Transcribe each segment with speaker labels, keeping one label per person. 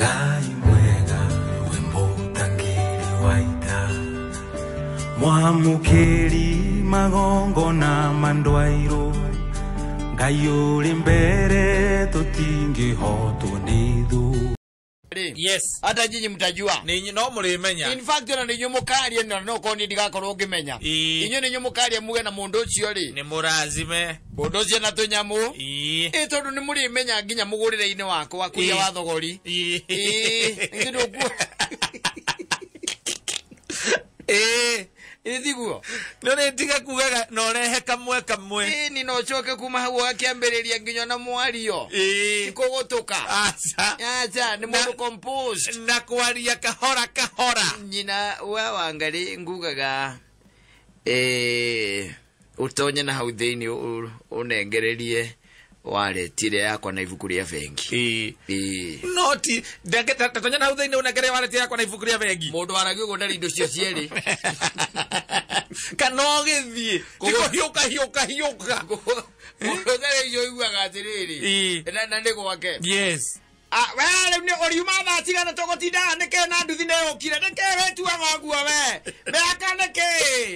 Speaker 1: Ngai mwega we mũtangĩri wa ita, mwamũkĩri magongona ma ndwairũ, Ngai ũrĩ mbere tũtingĩhotwo nĩ thũ.
Speaker 2: Yes.
Speaker 3: Hata nyinyi mtajua.
Speaker 2: Ninyi no mũrĩmenya.
Speaker 3: In fact ona ninyu mũkaria na no korwo niĩ ndigakorwo ngĩmenya. Inyuĩ ninyu mũkaria muge na mũndũ ũcio rĩ.
Speaker 2: Nĩ mũrathime.
Speaker 3: Mũndũ ũcio na tũnyamũ.
Speaker 2: Ĩĩ.
Speaker 3: Ĩ tondũ nĩ mũrĩmenya nginya mũgũrĩre-inĩ wakwa kũrĩa wa thogori.
Speaker 2: Ĩĩ.
Speaker 3: Ĩĩ, nĩ ndũkuo.
Speaker 2: Ĩĩ.
Speaker 3: Ĩ tiguo?
Speaker 2: Nĩ ũrĩtiga kugaga na ũrehe kamwe kamwe.
Speaker 3: Ĩĩ ni no ũcoke kuma hau ũgakĩambĩrĩria nginya na mwario.
Speaker 2: Ĩĩ.
Speaker 3: Kũgũtũka.
Speaker 2: Aca.
Speaker 3: Aca, nĩ mũndũ composed.
Speaker 2: Na kwaria kahora kahora.
Speaker 3: Nyina wa Wangari ngugaga ũtonye na hau thĩinĩ ũnengererie wallet ĩrĩa yakwa na ibuku rĩa bengi.
Speaker 2: Ĩĩ.
Speaker 3: Ĩĩ.
Speaker 2: No ti ndatonya na hau thĩinĩ ũnengererie wallet yakwa na ibuku rĩa bengi.
Speaker 3: Mũndũ waragia ũguo ndarĩ indo cio cierĩ.
Speaker 2: Kana ũgĩthiĩ. Ti kũhiũka hiũka hiũka.
Speaker 3: Mũndũ ũtarĩ icio ũiguaga atĩrĩrĩ.
Speaker 2: Ĩĩ.
Speaker 3: Na nĩ gwake.
Speaker 2: Yes.
Speaker 3: Ah, we rĩu nĩ ũriuma thaa cigana tũgũtindaga nĩkĩ na nduthi nĩ yũkire nĩkĩ wĩtuaga ũguo we mĩaka nĩkĩ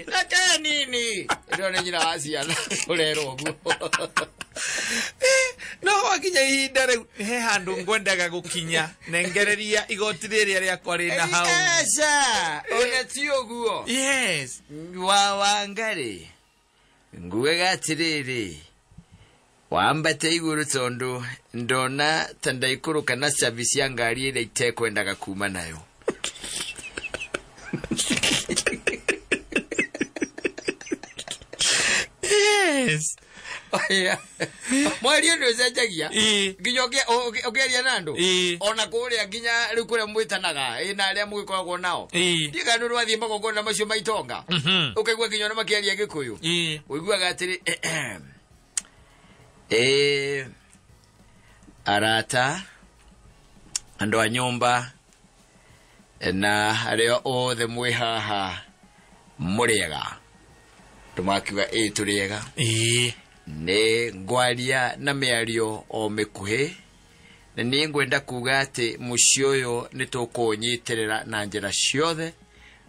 Speaker 3: nĩkĩ nini ĩno nĩ nyina wa ciana ũrerwo ũguo.
Speaker 2: No wakinya ihinda rĩu he handũ ngwendaga gũkinya nengereria igoti rĩrĩa rĩakwa rĩna hau.
Speaker 3: Aca ona ti ũguo.
Speaker 2: Yes.
Speaker 3: Wa Wangari ngugaga atĩrĩrĩ wambate igũrũ tondũ ndona ta ndaikũrũka na service ya ngari ĩrĩa itekwendaga kuma nayo.
Speaker 2: Yes.
Speaker 3: Mwario nĩ ũcenjagia
Speaker 2: Ĩĩ.
Speaker 3: nginya ũkĩaria na andũ
Speaker 2: Ĩĩ.
Speaker 3: ona kũrĩa nginya rĩu kũrĩa mwĩtanaga ĩ na arĩa mũgĩkoragwo nao
Speaker 2: Ĩĩ.
Speaker 3: ndiũĩ kana nĩ ũrathiĩ magongona macio ma itonga ũkaigua nginya ona makĩaria gĩkũyũ.
Speaker 2: Ĩĩ.
Speaker 3: Ũiguaga atĩrĩ arata andũ a nyũmba na arĩa othe mwĩ haha mũrĩega tũmakiuga ĩ tũrĩega.
Speaker 2: Ĩĩ.
Speaker 3: Nĩ ngwaria na mĩario o mĩkuhĩ na niĩ ngwenda kuga atĩ mũciĩ ũyũ nĩ tũkũũnyitĩrĩra na njĩra ciothe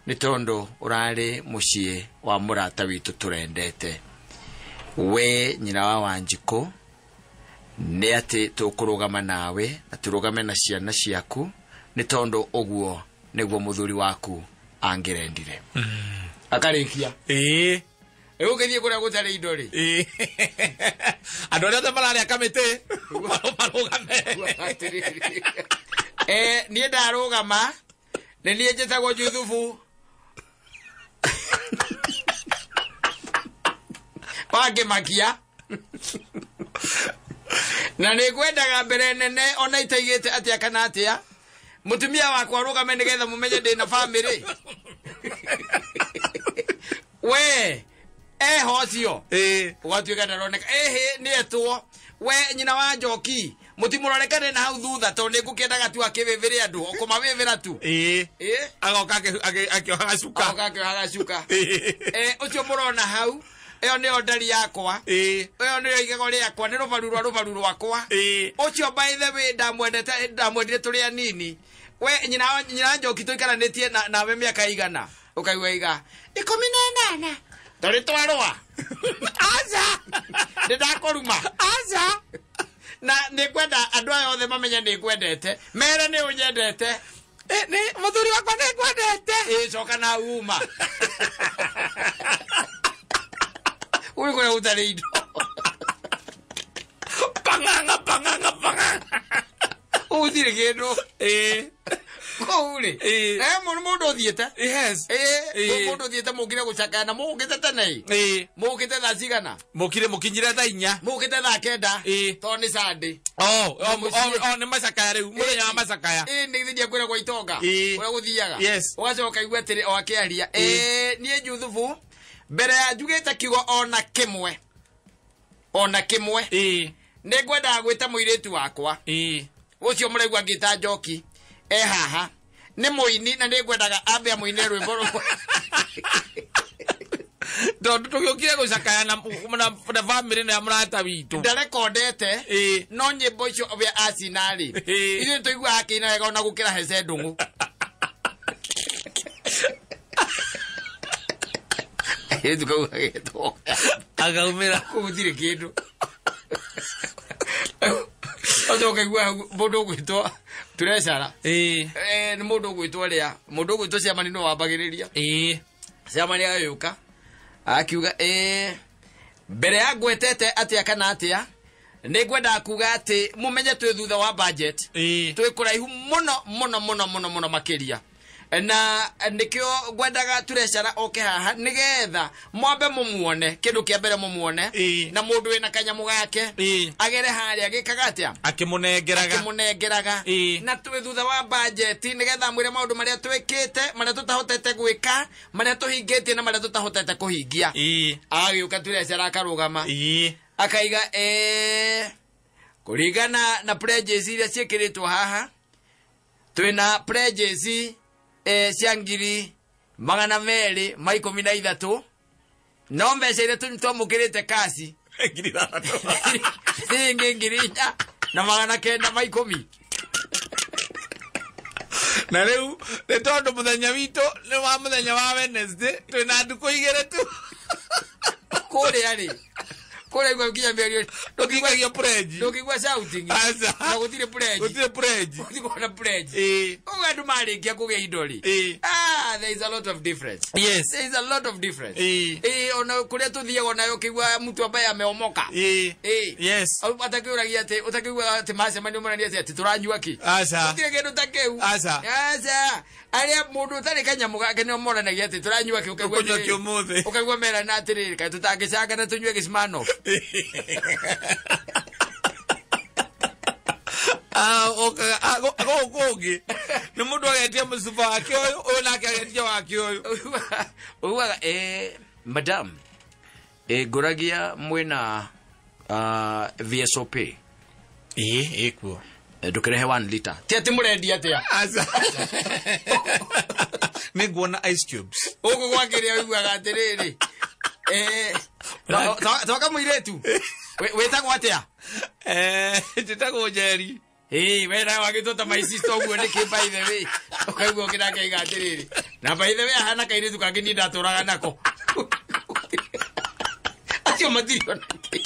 Speaker 3: nĩ tondũ ũrarĩ mũciĩ wa mũrata witũ tũrendete. We nyina wa Wanjikũ nĩ atĩ tũkũrũgama nawe na tũrũgame na ciana ciaku nĩ tondũ ũguo nĩguo mũthuri waku angĩrendire. Akarĩkia.
Speaker 2: Ĩĩ.
Speaker 3: Rĩu ũngĩthiĩ kũrĩa gũtarĩ indo rĩ.
Speaker 2: Ĩĩ. Andũ arĩa othe mararĩa kamĩtĩ marũgame.
Speaker 3: Atĩrĩrĩ. Niĩ ndarũgama nĩ niĩ njĩtagwo Juthubu wangĩmakia na nĩ ngwendaga mbere nene ona itaigĩte atĩa kana atĩa mũtumia wakwa arũgame nĩgetha mũmenye ndĩna bamĩrĩ. We eho ũcio.
Speaker 2: Ĩĩ.
Speaker 3: Ũgatuĩka ndaroneka ĩhĩ nĩ etwo we nyina wa Njoki mũtimũrorekane na hau thutha tondũ nĩ ngũkĩendaga tu akĩvĩvĩre andũ ũkũmavĩvĩra tu.
Speaker 2: Ĩĩ.
Speaker 3: Ĩĩ.
Speaker 2: Agoka akĩohaga cuka.
Speaker 3: Agoka akĩohaga cuka.
Speaker 2: Ĩĩ.
Speaker 3: Ũcio mũrona hau ĩyo nĩyo ndari yakwa.
Speaker 2: Ĩĩ.
Speaker 3: Ĩyo nĩyo igego rĩakwa nĩ rũbaru rwa rũbaru rwakwa.
Speaker 2: Ĩĩ.
Speaker 3: Ũcio by the way ndamwendete ndamwendire tũrĩ anini. We nyina Njoki tũikaranĩtie nawe mĩaka igana ũkaigua iga 18 tũrĩ twarũa.
Speaker 2: Aca.
Speaker 3: Nĩ ndakũruma.
Speaker 2: Aca.
Speaker 3: Na nĩ ngwenda andũ aya othe mamenye nĩ ngwendete mere nĩ ũnyendete.
Speaker 2: Nĩ mũthuri wakwa nĩ ngwendete.
Speaker 3: Ĩ coka na uma. Ũyũ kũrĩa gũtarĩ indo.
Speaker 2: Pang'ang'a pang'ang'a pang'ang'a.
Speaker 3: Gũtirĩ kĩndũ.
Speaker 2: Ĩĩ.
Speaker 3: Kũu rĩ.
Speaker 2: Ĩĩ.
Speaker 3: Mũndũ ũthiĩte.
Speaker 2: Yes.
Speaker 3: Ĩĩ,
Speaker 2: Ĩĩ.
Speaker 3: mũndũ ũthiĩte mũkire gũcakaya na mũũkĩte tene ĩ.
Speaker 2: Ĩĩ.
Speaker 3: Mũũkĩte thaa cigana?
Speaker 2: Mũkire mũkinyire thaa 4.
Speaker 3: Mũũkĩte thaa 9.
Speaker 2: Ĩĩ.
Speaker 3: Tondũ nĩ Sunday.
Speaker 2: Oh, nĩ macakaya rĩu, mũthenya wa macakaya.
Speaker 3: Ĩĩ, nĩ githĩ ndiakwĩra gwa itonga.
Speaker 2: Ĩĩ.
Speaker 3: Ũrĩa gũthiaga.
Speaker 2: Yes.
Speaker 3: Ũgacoka ũkaigua atĩrĩ o akĩaria.
Speaker 2: Ĩĩ.
Speaker 3: Ĩĩ, niĩ Juthubu mbere ya njugĩte kiugo ona kĩmwe. Ona kĩmwe.
Speaker 2: Ĩĩ.
Speaker 3: Nĩ ngwendaga gwĩta mũirĩtu wakwa.
Speaker 2: Ĩĩ.
Speaker 3: Ũcio mũraigua ngĩta Njoki e haha. Nĩ mũini na nĩ ngwendaga ambe amũine rwĩmbo rũmwe.
Speaker 2: Tondu tugiukire gucakaya na na family na murata witu.
Speaker 3: Ndarekondete. No nyimbo icio we acinarĩ. Ithuĩ tũiguaga akĩina wega ona gũkĩra Hece Ndung'u. Airĩtu kau agetwo.
Speaker 2: Agaumĩra.
Speaker 3: Kũu gũtirĩ kĩndũ. Ũcoke ũkaigua mũndũ ũgwĩtwo Turecara. Nĩ mũndũ ũgwĩtwo rĩa. Mũndũ ũgwĩtwo Ciamani nĩwe wambagĩrĩria. Ciamani agĩũka. Akiuga mbere ya ngwetete atĩa kana atĩa nĩ ngwendaga kuga atĩ mũmenye twĩ thutha wa budget. Twĩ kũraihu mũno mũno mũno mũno mũno makĩria. Na nĩkĩo ngwendaga Turecara oke haha nĩgetha mwambe mũmuone kĩndũ kĩa mbere mũmuone na mũndũ wĩna kanyamũ gake agere harĩa agĩkaga atĩa
Speaker 2: akĩmũnengeraga
Speaker 3: na twĩ thutha wa budget nĩgetha mwĩre maũndũ marĩa twĩkĩte marĩa tũtahotete gwĩka marĩa tũhingĩtie na marĩa tũtahotete kũhingia. Agĩũka Turecara akarũgama akaiga kũringana na pledges iria ciĩkĩrĩtwo haha twĩna pledges cia 213 no mbeca iria twamũkĩrĩte kasi 6,410
Speaker 2: Na rĩu nĩ tondũ mũthenya witũ nĩ wa mũthenya wa Wednesday twĩna ndukũ igĩrĩ tu.
Speaker 3: Kũrĩa rĩ kũrĩa igua nginya mĩario
Speaker 2: ndũkĩiguagio pledge
Speaker 3: ndũkĩigua shouting na gũtirĩ pledge
Speaker 2: gũtirĩ pledge
Speaker 3: gũtirĩ kuona pledge ũguo andũ marĩkia kũgĩa indo rĩ there is a lot of difference.
Speaker 2: Yes,
Speaker 3: there is a lot of difference. Ona kũrĩa tũthiaga onayo ũkĩigua mtu ambaye ameomoka.
Speaker 2: Yes,
Speaker 3: atakĩũragia atĩ ũtakĩigua atĩ macemanio monania atĩ tũranyua kĩ
Speaker 2: aca
Speaker 3: gũtirĩ kĩndũ ta kĩu.
Speaker 2: Aca
Speaker 3: aca arĩa mũndũ ũtarĩ kanyamũ gake nĩo monanagia atĩ tũranyua kĩ
Speaker 2: ũkaigua kĩ ũmũthĩ
Speaker 3: ũkaigua merana atĩrĩrĩ kaĩ tũtangĩcangana tũnyue gĩcimano.
Speaker 2: Gũkũ kũngĩ nĩ mũndũ agetia mũcuba wake ũyũ ũyũ nake agetia wake ũyũ.
Speaker 3: Ũiguaga madam ngũragia mwĩna VSOP
Speaker 2: ĩkuo
Speaker 3: ndũkĩrehe 1 liter ti atĩ mũrendia atĩa.
Speaker 2: Aca nĩ nguona ice cubes
Speaker 3: gũkũ gwakĩrĩa ũiguaga atĩrĩrĩ twaka mũirĩtu wĩtagwo atĩa?
Speaker 2: Njĩtagwo Njeri.
Speaker 3: We nawe wagĩtwo ta my sister ũguo nĩkĩ by the way ũkaigua ũkĩnakaiga atĩrĩrĩ na by the way ahana kairĩtu kangĩ niĩ ndatũraga nako acio matirĩ ona kĩ.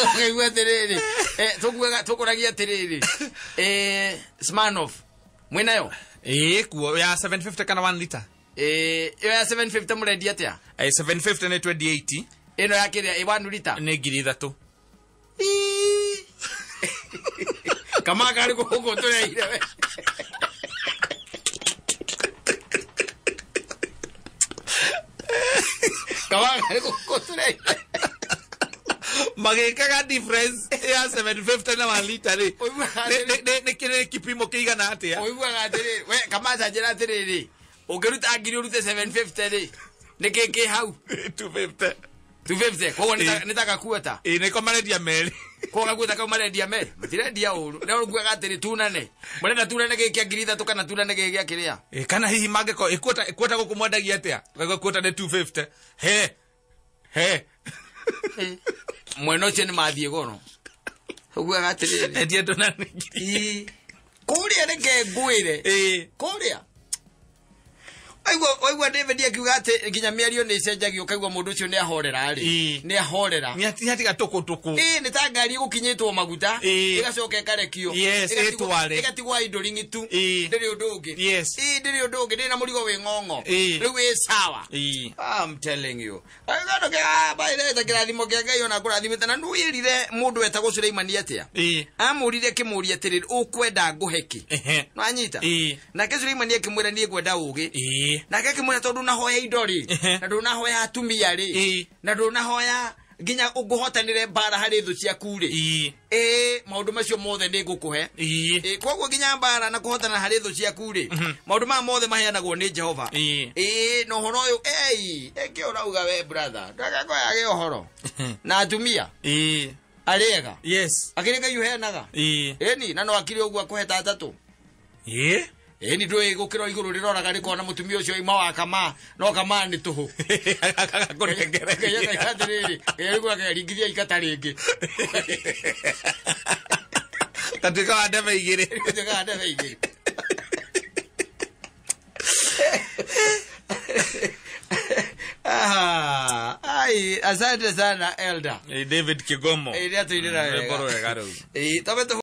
Speaker 3: Ũkaigua atĩrĩrĩ tũkũragia atĩrĩrĩ Smirnoff mwĩnayo?
Speaker 2: Kuo ya 750 kana 1 liter
Speaker 3: ĩyo ya 750 mũrendia atĩa?
Speaker 2: 750 nĩ 2080
Speaker 3: ĩno ya kĩrĩa 1 liter
Speaker 2: nĩ 3,000.
Speaker 3: Kama karĩ gũkũ tũreire we. Kama karĩ gũkũ tũreire
Speaker 2: magĩkaga difference ya 750 na 1 liter rĩ nĩ kĩrĩ kipimo kĩigana atĩa?
Speaker 3: Ũiguaga atĩrĩrĩ we Kamacha njĩra atĩrĩrĩ ũngĩruta ngiri ũrute 750 rĩ nĩ kĩ kĩ hau?
Speaker 2: 250
Speaker 3: 250 koguo nĩ ta gakuota.
Speaker 2: Nĩko marendia merĩ.
Speaker 3: Koguo gakuota kau marendia merĩ matirendia ũru no ũguaga atĩrĩ tunane mũrenda tunane gĩkĩ kĩa 3,000 kana tunane gĩkĩ gĩa kĩrĩa
Speaker 2: kana hihi mangĩkorwo ĩkuota gũkũ mwendagia atĩa? Ũkaigua kuota nĩ 250 he
Speaker 3: mwena ũcio nĩ mathiĩ goro ũguaga atĩrĩrĩ
Speaker 2: endia tunane ngiri
Speaker 3: kũrĩa reke ngwĩre kũrĩa waigua David akiuga atĩ nginya mĩario nĩ ĩcenjagio ũkaigua mũndũ ũcio nĩ ahorera rĩ nĩ ahorera
Speaker 2: nĩ atiga tũkũ
Speaker 3: nĩ ta ngari ĩgũkinyĩtwo maguta ĩgacoka ĩkarekio
Speaker 2: ĩtware
Speaker 3: ĩgatigwo idling tu ndĩrĩ ũndũ ũngĩ ndĩrĩ ũndũ ũngĩ ndĩrĩ na mũrigo wĩ ng'ong'o rĩu wĩ sawa. I'm telling you gano kĩrabairete kĩrathimo kĩa Ngai ona kũrathimĩte na nĩwĩrire mũndũ wetagwo Suleimani atĩa? Amũrire akĩmũria atĩrĩrĩ ũkwenda ngũhe kĩ? Nĩwanyita? Nake Suleimani akĩmwĩra niĩ ngwenda ũũgĩ. Nake akĩmwĩra tondũ ndũnahoya indo rĩ na ndũnahoya atumia rĩ na ndũnahoya nginya ũngũhotanĩre mbara harĩ thũ ciaku rĩ maũndũ macio mothe nĩ ngũkũhe. Koguo nginya mbara na kũhotana harĩ thũ ciaku rĩ maũndũ maya mothe maheanagwo nĩ Jehova. Na ũhoro ũyũ ĩkĩ ũrauga we brother ndagakoyage ũhoro na atumia arĩega.
Speaker 2: Yes
Speaker 3: akĩrĩ Ngai ũheanaga ĩni na no akĩrĩ ũguo akũhe ta atatũ. Ĩni ndũĩ gũkĩra igũrũ rĩroraga rĩkona mũtumia ũcio ima wa kama no kama nĩ tũhũ.
Speaker 2: Agakũnengereria.
Speaker 3: Atĩrĩrĩ, ngeringithia ikata rĩngĩ.
Speaker 2: Tatuĩka wa ndebe igĩrĩ.
Speaker 3: Tuĩka wa ndebe igĩrĩ. Ah, ai, asante sana elder.
Speaker 2: David Kigomo.
Speaker 3: Ĩrĩa atũinĩra wega.
Speaker 2: Rwĩmbo rwega rũu.
Speaker 3: Ĩĩ, tobe tũ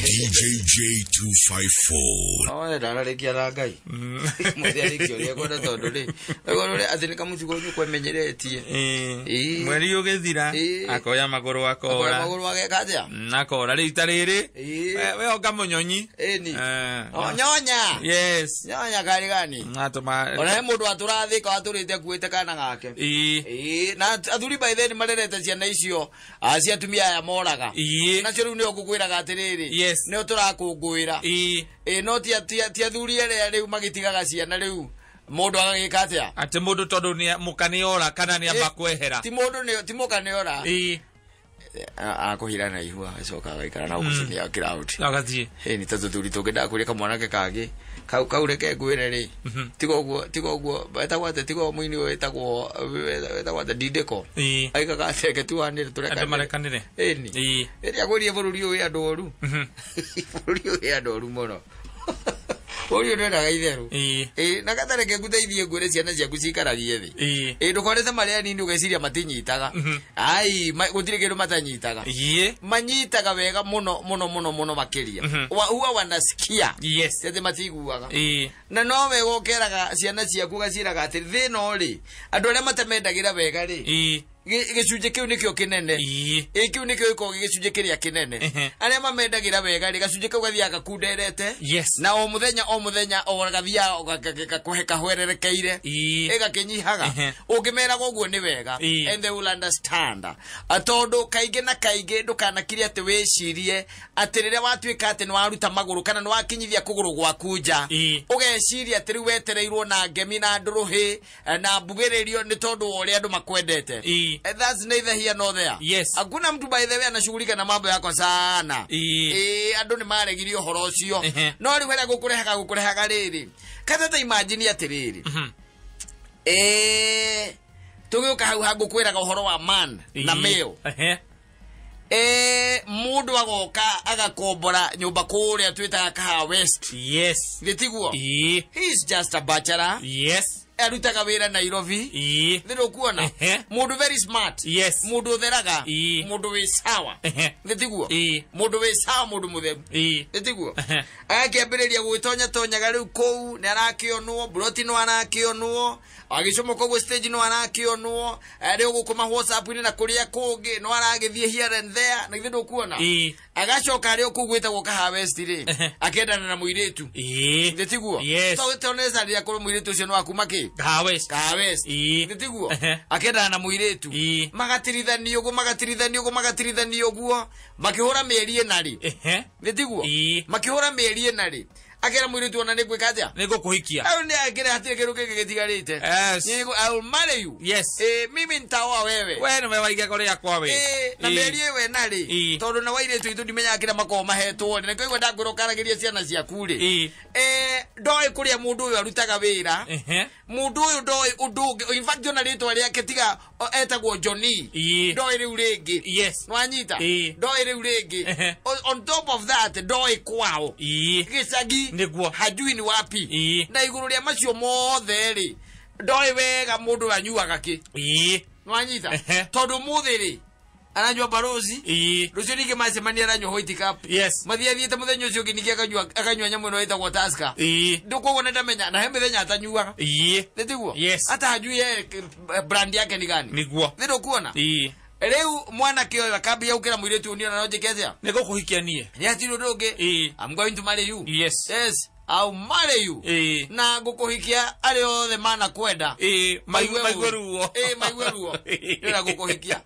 Speaker 1: DJJ 254.
Speaker 3: Oh, ndararĩkia na Ngai. Mũthĩ arĩkia ũrĩa ekwenda tondũ rĩ, ũguo rĩ atĩ nĩ kamũcigo ũnyũ kwemenyeretie. Ĩĩ.
Speaker 2: Mweri ũgĩthira
Speaker 3: Ĩĩ.
Speaker 2: akoya magũrũ
Speaker 3: Akoya
Speaker 2: akora.
Speaker 3: magũrũ ageka atĩa?
Speaker 2: Akora rĩu ta rĩrĩ.
Speaker 3: Ĩĩ.
Speaker 2: We onga mũnyonyi.
Speaker 3: Ĩni. O nyonya.
Speaker 2: Yes.
Speaker 3: Nyonya kari gani?
Speaker 2: Atũma.
Speaker 3: Ona he mũndũ atũrathĩka watũrĩte akuĩte kana gake.
Speaker 2: Ĩĩ.
Speaker 3: Ĩĩ, na athuri by then marerete ciana icio cia atumia aya moraga.
Speaker 2: Ĩĩ.
Speaker 3: Nacio rĩu nĩo ngũkwĩraga atĩrĩrĩ.
Speaker 2: Yes.
Speaker 3: Nĩo tũrakũngũĩra.
Speaker 2: Ĩĩ.
Speaker 3: Ĩĩ, no ti athuri arĩa rĩu magĩtigaga ciana rĩu mũndũ agagĩka atĩa?
Speaker 2: Atĩ mũndũ tondũ nĩ mũka nĩ ora kana nĩ amba kwehera.
Speaker 3: Ti mũndũ nĩ ti mũka nĩ ora.
Speaker 2: Ĩĩ.
Speaker 3: Akũhira na ihua acoka agaikara na gũcinia kĩraũti.
Speaker 2: Agathiĩ.
Speaker 3: Ĩĩ, nĩ ta tũthuri tũngĩ ndakwĩria kamwanake kangĩ kau kau reke ngwĩre rĩ tiga ũguo tiga ũguo wetagwo atĩa tiga mũini ũyũ wĩtagwo wĩtagwo atĩa Ndindĩko.
Speaker 2: Ĩĩ.
Speaker 3: Aikaga atĩa reke tuanĩre
Speaker 2: Andũ
Speaker 3: tũrekanĩre.
Speaker 2: marekanĩre.
Speaker 3: Ĩni.
Speaker 2: Ĩĩ.
Speaker 3: Ĩrĩa ngwĩrie bũrũri ũyũ wĩ andũ oru. Bũrũri ũyũ wĩ andũ oru mũno. Bũrũri ũyũ ndwendaga itherũ.
Speaker 2: Ĩĩ.
Speaker 3: Ĩĩ, na gatareke ngũteithie ngwĩre ciana ciaku cikaragie thĩ.
Speaker 2: Ĩĩ.
Speaker 3: Ĩĩ, ndũkorete marĩa anini ũgeciria matinyitaga. Ai, gũtirĩ kĩndũ matanyitaga.
Speaker 2: Ĩĩ.
Speaker 3: Manyitaga wega mũno mũno mũno mũno makĩria. Huwa wanasikia.
Speaker 2: Yes.
Speaker 3: Atĩ matiguaga.
Speaker 2: Ĩĩ.
Speaker 3: Na no wega ũkeraga ciana ciaku ũgaciĩraga atĩ thĩna rĩ, andũ arĩa matamendagĩra wega rĩ,
Speaker 2: Ĩĩ.
Speaker 3: Gĩcunjĩ kĩu nĩkĩo kĩnene.
Speaker 2: Ĩĩ.
Speaker 3: Ĩĩ, kĩu nĩkĩo gĩkoragwo gĩ gĩcunjĩ kĩrĩa kĩnene. Arĩa mamendagĩra wega rĩ, gacunjĩ kau gathiaga gakunderete.
Speaker 2: Yes.
Speaker 3: Na o mũthenya o mũthenya o gathiaga kahwererekeire.
Speaker 2: Ĩĩ.
Speaker 3: Ĩgakĩnyihaga. Ũngĩmeraga ũguo nĩ wega.
Speaker 2: Ĩĩ.
Speaker 3: And they will understand. Tondũ kaingĩ na kaingĩ ndũkanakire atĩ wĩcirie atĩ rĩrĩa watuĩka atĩ nĩwaruta magũrũ kana nĩwakinyithia kũgũrũ gwaku nja.
Speaker 2: Ĩĩ.
Speaker 3: Ũgeciria atĩ rĩu wetereirwo na ngemi na ndũrũhĩ na mbugĩrĩrio nĩ tondũ wa ũrĩa andũ makwendete.
Speaker 2: Ĩĩ.
Speaker 3: That's neither here nor there.
Speaker 2: Yes.
Speaker 3: Hakuna mtu by the way anashughulika na mambo yako sana.
Speaker 2: Ĩĩ.
Speaker 3: Andũ nĩ maregirie ũhoro ũcio.
Speaker 2: Ehe.
Speaker 3: No rĩu harĩa gũkũrehaga gũkũrehaga rĩrĩ. Kata ta imagine atĩrĩrĩ. Tũgĩũka hau hangũkwĩraga ũhoro wa man na male.
Speaker 2: Ehe.
Speaker 3: Mũndũ agoka agakombora nyũmba kũrĩa twĩtaga Kahawa West.
Speaker 2: Yes.
Speaker 3: Githĩ tiguo?
Speaker 2: Ĩĩ.
Speaker 3: He is just a bachelor.
Speaker 2: Yes.
Speaker 3: Arutaga wĩra Nairobi.
Speaker 2: Ĩĩ.
Speaker 3: Thĩ ndũkuona?
Speaker 2: Ehe.
Speaker 3: Mũndũ very smart.
Speaker 2: Yes.
Speaker 3: Mũndũ ũtheraga.
Speaker 2: Ĩĩ.
Speaker 3: Mũndũ wĩ sawa.
Speaker 2: Ehe.
Speaker 3: Thĩ tiguo?
Speaker 2: Ĩĩ.
Speaker 3: Mũndũ wĩ sawa, mũndũ mũtheru.
Speaker 2: Ĩĩ.
Speaker 3: Thĩ tiguo?
Speaker 2: Ehe.
Speaker 3: Agakĩambĩrĩria gwĩtonya tonyaga rĩu kũu nĩ arakĩonwo, broti no arakĩonwo, agĩcomoka ũguo stage no arakĩonwo, rĩu gũkũ ma WhatsApp-inĩ na kũrĩa kũngĩ no aragĩthiĩ here and there, na githĩ ndũkuona?
Speaker 2: Ĩĩ.
Speaker 3: Agacoka rĩu kũu gwĩtagwo Kahawa West rĩ,
Speaker 2: Ehe.
Speaker 3: akendana na mũirĩtu.
Speaker 2: Ĩĩ.
Speaker 3: Thĩ tiguo?
Speaker 2: Yes.
Speaker 3: Tondũ korwo mũirĩtu ũcio nĩ wa kuma kĩ?
Speaker 2: Kahawa West.
Speaker 3: Kahawa West.
Speaker 2: Ĩĩ.
Speaker 3: Thĩ tiguo?
Speaker 2: Ehe.
Speaker 3: Akendana na mũirĩtu.
Speaker 2: Ĩĩ.
Speaker 3: Magatirithanio ũguo, magatirithanio ũguo, magatirithanio ũguo, makĩhũra mĩeri ĩna rĩ.
Speaker 2: Ehe.
Speaker 3: Thĩ tiguo?
Speaker 2: Ĩĩ.
Speaker 3: Makĩhũra mĩeri ĩna rĩ, akera mũirĩtu ona nĩ ngwĩka atĩa?
Speaker 2: Nĩ ngũkũhikia.
Speaker 3: Au nĩ akĩra hatirĩ kĩndũ kĩngĩ gĩtigarĩte.
Speaker 2: Yes.
Speaker 3: I will marry you.
Speaker 2: Yes.
Speaker 3: Mimi nitaoa wewe.
Speaker 2: We nĩwe wa igego rĩakwa we.
Speaker 3: Na mĩeri ĩyo ĩna rĩ,
Speaker 2: Ĩĩ.
Speaker 3: tondũ na wairĩtu aitũ ndimenyaga kĩrĩa makoragwo mahetwo rĩ, na nĩkĩo ndangwĩra ũkaragĩria ciana ciaku rĩ.
Speaker 2: Ĩĩ.
Speaker 3: Ndoĩ kũrĩa mũndũ ũyũ arutaga wĩra.
Speaker 2: Ehe.
Speaker 3: Mũndũ ũyũ ndoĩ ũndũ ũngĩ. In fact ona rĩtwa rĩake tiga etagwo Johnny.
Speaker 2: Ĩĩ.
Speaker 3: Ndoĩ rĩu rĩngĩ.
Speaker 2: Yes.
Speaker 3: Nĩwanyita?
Speaker 2: Ĩĩ.
Speaker 3: Ndoĩ rĩu rĩngĩ.
Speaker 2: Ehe.
Speaker 3: On top of that ndoĩ kwao.
Speaker 2: Ĩĩ.
Speaker 3: Gĩcagi.
Speaker 2: Nĩguo.
Speaker 3: Hajui ni wapi.
Speaker 2: Ĩĩ.
Speaker 3: Na igũrũ rĩa macio mothe rĩ, ndoĩ wega mũndũ anyuaga kĩ.
Speaker 2: Ĩĩ.
Speaker 3: Nĩwanyita?
Speaker 2: Ehe.
Speaker 3: Tondũ mũthĩ rĩ, aranyua Barozi.
Speaker 2: Ĩĩ.
Speaker 3: Rũciũ ningĩ macemania aranyua White Cup.
Speaker 2: Yes.
Speaker 3: Mathiĩ athiĩte mũthenya ũcio ũngĩ ningĩ akanyua nyamũ ĩno ĩtagwo Tusker.
Speaker 2: Ĩĩ.
Speaker 3: Ndũkoguo nĩ ndamenya na he mĩthenya atanyuaga.
Speaker 2: Ĩĩ.
Speaker 3: Nĩ tiguo?
Speaker 2: Yes.
Speaker 3: Hata hajui yeye brand yake ni gani.
Speaker 2: Nĩguo.
Speaker 3: Nĩ ndũkuona?
Speaker 2: Ĩĩ.
Speaker 3: Rĩu mwanake ũyũ akambia gũkĩra mũirĩtu ũyũ niĩ ona no njĩke atĩa?
Speaker 2: Nĩ ngũkũhikia niĩ.
Speaker 3: Nĩ hatirĩ ũndũ ũngĩ.
Speaker 2: Ĩĩ.
Speaker 3: I'm going to marry you.
Speaker 2: Yes.
Speaker 3: Yes. I'll marry you.
Speaker 2: Ĩĩ.
Speaker 3: Na ngũkũhikia arĩa othe manakwenda.
Speaker 2: Ĩĩ. Maigue ruo.
Speaker 3: Ĩĩ, maigue ruo. Ndĩrenda gũkũhikia.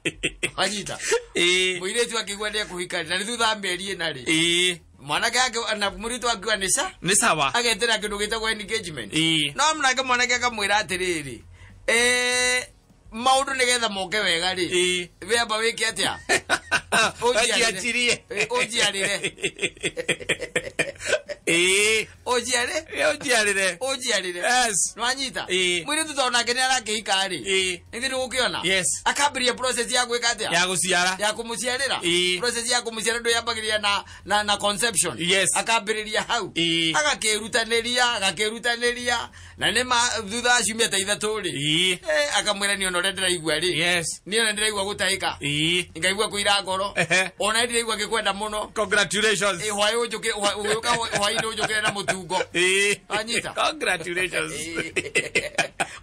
Speaker 3: Wanyita?
Speaker 2: Ĩĩ.
Speaker 3: Mũirĩtu akĩigua nĩekũhika na nĩ thutha wa mĩeri ĩna rĩ.
Speaker 2: Ĩĩ.
Speaker 3: Mwanake ake na mũirĩtu akiuga nĩ ca.
Speaker 2: Nĩ sawa.
Speaker 3: Agetera kĩndũ gĩtagwo engagement.
Speaker 2: Ĩĩ.
Speaker 3: No nake mwanake akamwĩra atĩrĩrĩ, maũndũ nĩgetha moke wega rĩ,
Speaker 2: Ĩĩ.
Speaker 3: wĩamba wĩke atĩa?
Speaker 2: Ũnjiachirie.
Speaker 3: Ũnjiarĩre.
Speaker 2: Ĩĩ.
Speaker 3: Ũnjiarĩ?
Speaker 2: Ũnjiarĩre.
Speaker 3: Ũnjiarĩre.
Speaker 2: Yes.
Speaker 3: Nĩwanyita?
Speaker 2: Ĩĩ.
Speaker 3: Mũirĩtu tondũ nake nĩarakĩhika rĩ.
Speaker 2: Ĩĩ.
Speaker 3: Nĩthĩ nĩgũkĩona?
Speaker 2: Yes.
Speaker 3: Akambĩrĩria process ya gwĩka atĩa?
Speaker 2: Ya gũciara.
Speaker 3: Ya kũmũciarĩra.
Speaker 2: Ĩĩ.
Speaker 3: Process ya kũmũciara ndũyambagĩrĩria na conception.
Speaker 2: Yes.
Speaker 3: Akambĩrĩria hau.
Speaker 2: Ĩĩ.
Speaker 3: Agakĩrutanĩria na nĩ ma thutha wa ciumia ta ithatũ rĩ.
Speaker 2: Ĩĩ.
Speaker 3: Akamwĩra niĩ ona ũrĩa ndĩraigua rĩ.
Speaker 2: Yes.
Speaker 3: Niĩ ona ndĩraigua gũtahĩka.
Speaker 2: Ĩĩ.
Speaker 3: Ngaigua kũira ngoro.
Speaker 2: Ehe.
Speaker 3: Ona ndĩraigua ngĩkwenda mũno.
Speaker 2: Congratulations.
Speaker 3: Ĩ hwaĩ ũnjũkĩre ũgĩũka hwaĩ-inĩ ũnjũkĩre na mũtungo.
Speaker 2: Ĩĩ.
Speaker 3: Wanyita?
Speaker 2: Congratulations.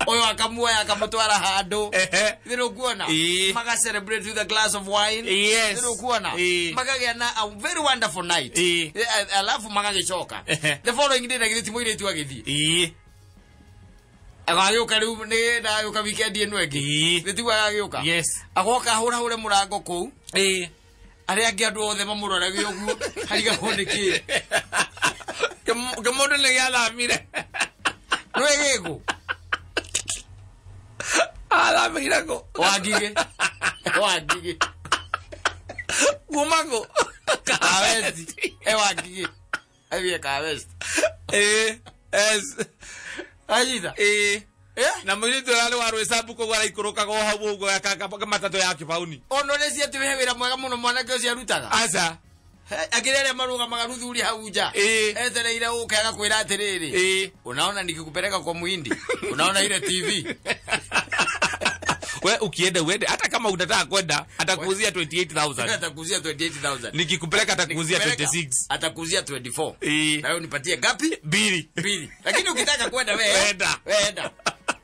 Speaker 3: Ũyũ akamuoya akamũtwara handũ.
Speaker 2: Ehe.
Speaker 3: Nĩ ũkuona?
Speaker 2: Ĩĩ.
Speaker 3: Maga celebrate with a glass of wine.
Speaker 2: Yes.
Speaker 3: Nĩ ũkuona?
Speaker 2: Ĩĩ.
Speaker 3: Makagĩa na a very wonderful night.
Speaker 2: Ĩĩ.
Speaker 3: Alafu magagĩcoka.
Speaker 2: Ehe.
Speaker 3: The following day na githĩ ti mũirĩtu agĩthiĩ.
Speaker 2: Ĩĩ.
Speaker 3: Agagĩũka rĩu nĩ ndagĩũka weekend ĩno ĩngĩ.
Speaker 2: Ĩĩ.
Speaker 3: Nĩ tiguo agagĩũka?
Speaker 2: Yes.
Speaker 3: Agoka ahũrahũre mũrango kũu.
Speaker 2: Ĩĩ.
Speaker 3: Arĩa angĩ andũ othe mamũrorage ũguo harigagwo nĩ kĩĩ.
Speaker 2: Kĩmũndũ nĩ gĩathamire.
Speaker 3: Nĩwe gĩkũ?
Speaker 2: Athamĩire kũ?
Speaker 3: Wangigĩ. Wangigĩ.
Speaker 2: Kuma kũ?
Speaker 3: Kawesti. E Wangigĩ. Athiĩ Kawesti.
Speaker 2: Ĩĩ. Yes.
Speaker 3: Anyita?
Speaker 2: Ĩĩ.
Speaker 3: Eh?
Speaker 2: Na mũirĩtu ũrĩa arĩ wa rwĩcambu koguo araikũrũkaga o hau ũguo matatũ ya kĩbauni.
Speaker 3: Ona ũrĩa ciatĩ he wĩra mwega mũno mwanake ũcio arutaga.
Speaker 2: Aca.
Speaker 3: Akĩrĩ arĩa marũgamaga rũthuri hau nja.
Speaker 2: Ĩĩ.
Speaker 3: Etereire ũke agakwĩra atĩrĩrĩ.
Speaker 2: Ĩĩ.
Speaker 3: Unaona nikikupeleka kwa muhindi. Unaona ile TV.
Speaker 2: We ukienda uende hata kama unataka kwenda atakuuzia 28,000.
Speaker 3: Atakuuzia 28,000.
Speaker 2: Nikikupeleka atakuuzia 26.
Speaker 3: Atakuuzia 24.
Speaker 2: Ĩĩ.
Speaker 3: Na wewe unipatie ngapi?
Speaker 2: Mbili.
Speaker 3: Mbili. Lakini ukitaka kwenda wewe
Speaker 2: Wenda.
Speaker 3: Wenda.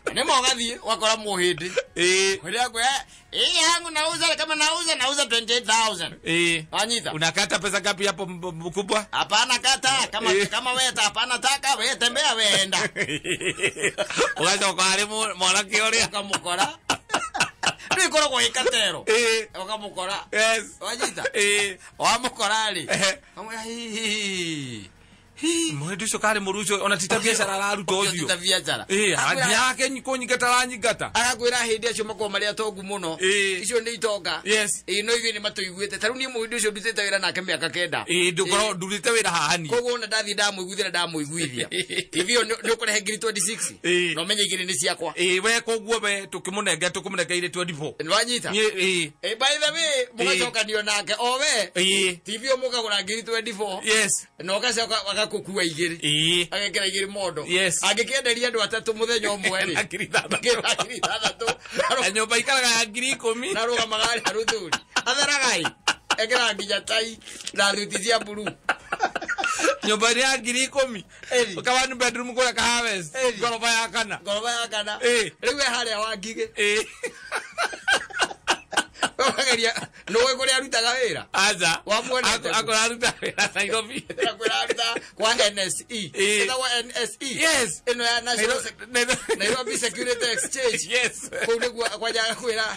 Speaker 3: Nĩ ũgathiĩ wakora mũhĩndĩ.
Speaker 2: Ĩĩ.
Speaker 3: Kwĩra kwe, hii yangu nauza kama nauza 28,000.
Speaker 2: Ĩĩ.
Speaker 3: Wanyita?
Speaker 2: Unakata pesa ngapi hapo mkubwa?
Speaker 3: Hapana kata kama kama wewe hapana taka wewe tembea wewe enda.
Speaker 2: Ũgacoka harĩ mwanake ũrĩa.
Speaker 3: Ukamukora. Rĩu ĩkoragwo ĩ katero.
Speaker 2: Ĩĩ.
Speaker 3: Ũkamũkora.
Speaker 2: Yes.
Speaker 3: Wanyita?
Speaker 2: Ĩĩ.
Speaker 3: Wamũkora rĩ.
Speaker 2: Ehe.
Speaker 3: Kamwĩra hihi.
Speaker 2: Mũhĩndĩ ũcio karĩ mũru ũcio ona ti ta biacara araruta ũcio.
Speaker 3: Ta biacara.
Speaker 2: Ĩĩ, athiaga kũnyingata aranyingata.
Speaker 3: Agakwĩra hĩndĩ acio makoragwo marĩ atongu mũno.
Speaker 2: Ĩĩ.
Speaker 3: Icio nĩ itonga.
Speaker 2: Yes.
Speaker 3: Ĩĩ no ithuĩ nĩ matũiguĩte. Ta rĩu niĩ mũhĩndĩ ũcio ndutĩte wĩra nake mĩaka 9.
Speaker 2: Ĩĩ, ndũkorwo ndurĩte wĩra haha niĩ.
Speaker 3: Koguo ona ndathiĩ ndamũiguithia na ndamũiguithia. TV ĩyo nĩ ũkũrehe ngiri 26.
Speaker 2: Ĩĩ.
Speaker 3: Na ũmenye igĩrĩ nĩ ciakwa.
Speaker 2: Ĩĩ, we koguo we tũkĩmũnengera tũkũmũnengeire 24.
Speaker 3: Nĩwanyita?
Speaker 2: Niĩ ĩĩ.
Speaker 3: Ĩĩ, by the way, mũgacokanio nake o we.
Speaker 2: Ĩĩ.
Speaker 3: TV ĩyo mũkagũra ngiri 24.
Speaker 2: Yes.
Speaker 3: Na ũgacoka agakũkua igĩrĩ.
Speaker 2: Ĩĩ.
Speaker 3: Agekĩra igĩrĩ mondo.
Speaker 2: Yes.
Speaker 3: Angĩkĩenderia andũ atatũ mũthenya ũmwe rĩ.
Speaker 2: Na ngiri ithathatũ.
Speaker 3: Ngiri ithathatũ.
Speaker 2: Na nyũmba ikaraga ya ngiri 10.
Speaker 3: Na rũgamaga harĩa rũthuri. Atheraga ĩ. Ekĩraga nginya tai na thuti cia mburu.
Speaker 2: Nyũmba nĩ ya ngiri 10.
Speaker 3: Ĩri.
Speaker 2: Ka one bedroom kũrĩa ka Harvest.
Speaker 3: Ĩri.
Speaker 2: Ngoroba ya kana.
Speaker 3: Ngoroba ya kana.
Speaker 2: Ĩĩ.
Speaker 3: Rĩu e harĩa Wangigĩ.
Speaker 2: Ĩĩ.
Speaker 3: Ũkageria nĩũĩ kũrĩa arutaga wĩra?
Speaker 2: Aca.
Speaker 3: Wamuonete kũ?
Speaker 2: Akorwo aruta wĩra Nairobi.
Speaker 3: Akwĩra aruta kwa NSE.
Speaker 2: Ĩĩ.
Speaker 3: Ĩtagwo NSE.
Speaker 2: Yes.
Speaker 3: Ĩno ya National Nairobi Security Exchange.
Speaker 2: Yes.
Speaker 3: Kũu nĩguo kwanja agakwĩra